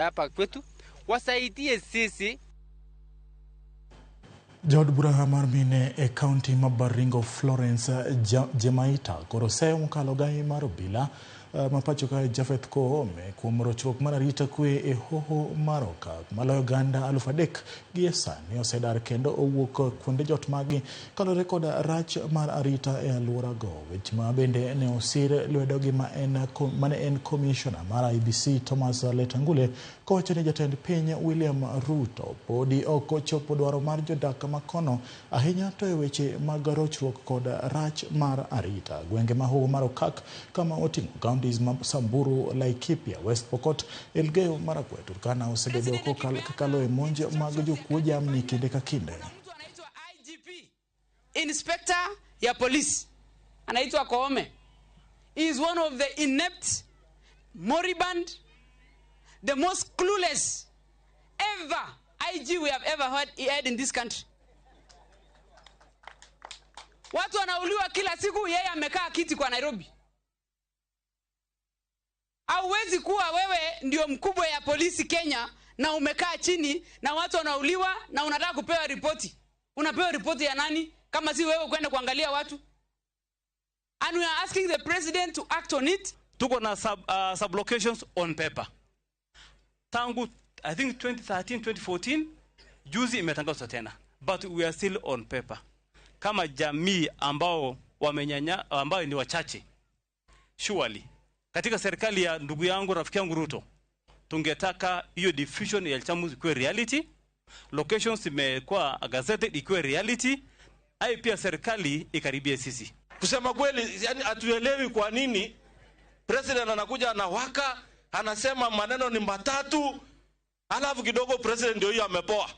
Hapa kwetu wasaidie sisi. Jaod bura mar mine e kaunti ma Baringo Florence Jemaita koro seyo mokalo gai mar obila ma pacho kae Japheth Koome kuom rochruok mar arita kwe e hoho mar Okak. Maloyo oganda 3,000 gi e sani osedar kendo owuok kuonde jot maggi kaluwore kod rach mar arita e aluora go. Weche ma bende ne osir lwedo gi mane en komishona mar IEBC Thomas Letangule kowacho ni jatend piny William Ruto podi ok ochopo dwaro mar jodak makono ahinya to e weche mag rochruok kod rach mar arita. Gwenge ma hoho mar Okak kama oting'o counties ma Samburu, Laikipia, West Pokot, Elgeyo Marakwet, Turkana osebedo kokalo e monj mag jokuo jamni kinde ka kinde. Mtu anaitwa IGP, inspector ya polisi, anaitwa Koome. He is one of the inept, moribund, the most clueless ever IG we have ever had in this country. Watu wanauliwa kila siku, yeye amekaa kiti kwa Nairobi. Hauwezi kuwa wewe ndio mkubwa ya polisi Kenya na umekaa chini na watu wanauliwa na unataka kupewa ripoti. Unapewa ripoti ya nani kama si wewe kwenda kuangalia watu? And we are asking the president to act on it. Tuko na sub locations on paper. Tangu I think 2013, 2014 juzi imetangazwa tena, but we are still on paper. Kama jamii ambao wamenyanya, ambao ni wachache, surely katika serikali ya ndugu yangu rafiki yangu Ruto tungetaka hiyo diffusion ya Ilchamus ikuwe reality, locations imekuwa gazetted ikuwe reality, ai pia serikali ikaribie sisi. Kusema kweli, yani hatuelewi kwa nini president anakuja anawaka, anasema maneno ni matatu, alafu kidogo president ndio hiyo amepoa.